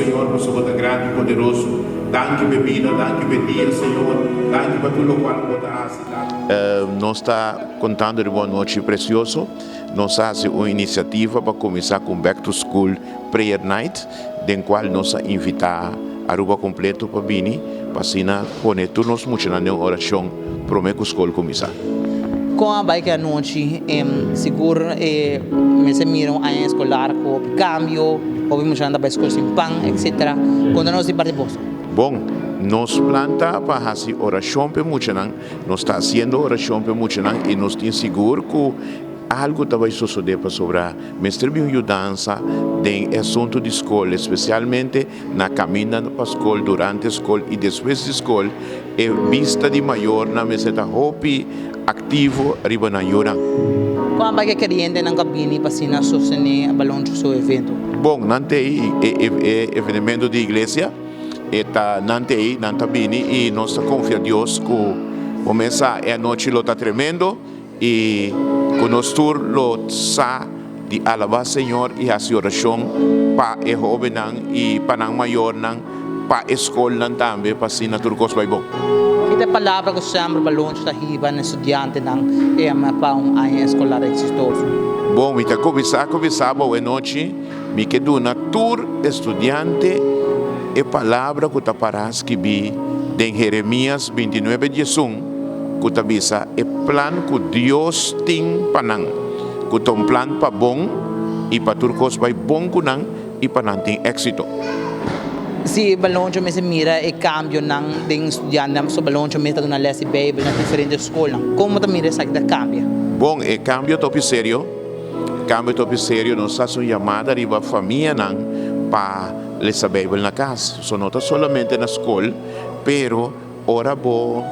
Señor, pasobra Bo ta grandi i poderoso. Danki p'e bida, danki p'e dia, Señor. Danki pa tur lokual ku Bo ta hasi. Nos ta kontando riba un anochi presioso. Nos a hasi un inisiativa pa kuminsá ku un Back to School Prayer Night, den kual nos a invitá Aruba kompleto pa bini pa asina pone tur nos muchanan den orashon promé ku skol kuminsá. Kon a bai ku e anochi? Sigur e mester mira un aña eskolar ku hopi kambio, hopi muchanan ta bai skol sin pan, etcetera. Konta nos di parti boso. Bon, nos plan ta pa hasi orashon pa e muchanan. Nos ta hasiendo orashon pa e muchanan i nos tin sigur ku algu ta bai sosodé pasobra mester bin un yudansa den e asuntu di skol, espesialmente na kaminda pa skol, durante skol i despues di skol. E bista di mayornan mester ta hopi aktivo riba nan yunan. Kua bai ku e kerientenan ku a bini pa asina sostené Baloncho su evento? Bon, nan ta ei e evenemento di iglesia. E ta nan ta ei, nan ta bini i nos ta konfia Dios ku bo mes sa e anochi lo ta tremendo i ku nos tur lo sa di alabá Señor i hasi orashon pa e hóbennan i pa nan mayornan, pa e skolnan tambe pa asina tur kos bai bon. Ki ta e palabra ku semper Baloncho ta hiba na e studiantenan pa un aña eskolar eksitoso? Bon, mi ta kuminsá ku bisa bo awenochi. Mi ke duna tur estudiante e palabra ku ta pará skibí den Jeremias bintinuebe diesun, ku ta bisa e plan ku Dios tin pa nan, ku ta un plan pa bon i pa tur kos bai bon ku nan i pa nan tin éksito. Si Baloncho mester mira e kambionan den studiantenan, pasobra Baloncho mes ta duna lès di Beibel na diferente skolnan. Kon bo ta mira esaki ta kambia? Bon, e kambio ta hopi serio. Cambio ta hopi serio, nos ta haci un yamada riba famianan pa lesa Bijbel na cas. So no ta solamente na scol, pero ora bo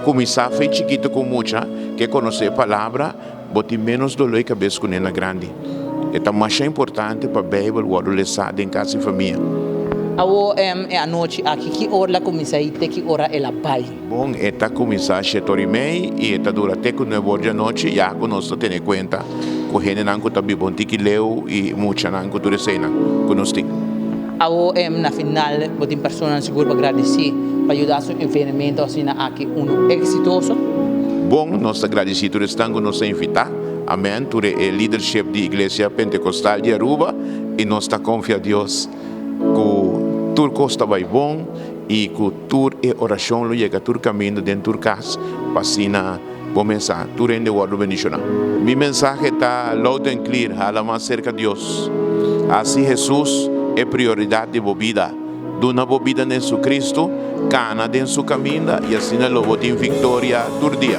cuminsa fe chikito cu mucha ke conoce e palabra, bo tin menos dolor di cabes cu nena grandi. E ta masha importante pa Bijbel wordo lesa den cas di famia. Awo e anochi aki ki ora la cuminsa y te ki ora el a bay? Bon, e ta kuminsá shete ora i mei i e ta dura te ku nuebe or di anochi, ya ku nos ta tene kuenta ku hendenan ku ta biba un tiki leu i muchanan ku tur eseinan ku nos tin. Awo na final bo tin personanan sigur pa gradisí pa yuda su evenemento asina aki unu eksitoso. Bon, nos ta gradisí tur esnan ku nos a invitá. Amèn, tur e leadership di Iglesia Pentekostal di Aruba i nos ta konfia Dios ku tur kos ta bai bon. I ku tur e orashon lo yega tur kaminda den tur kas, pa asina bo mensahe tur hende wòrdu bendishoná. Mi mensahe ta loud and clear, hala mas serka Dios. Hasi Hesus e prioridat di bo bida. Duna bo bida na Hesukristu, kana den su kaminda i asina lo bo tin viktoria tur dia.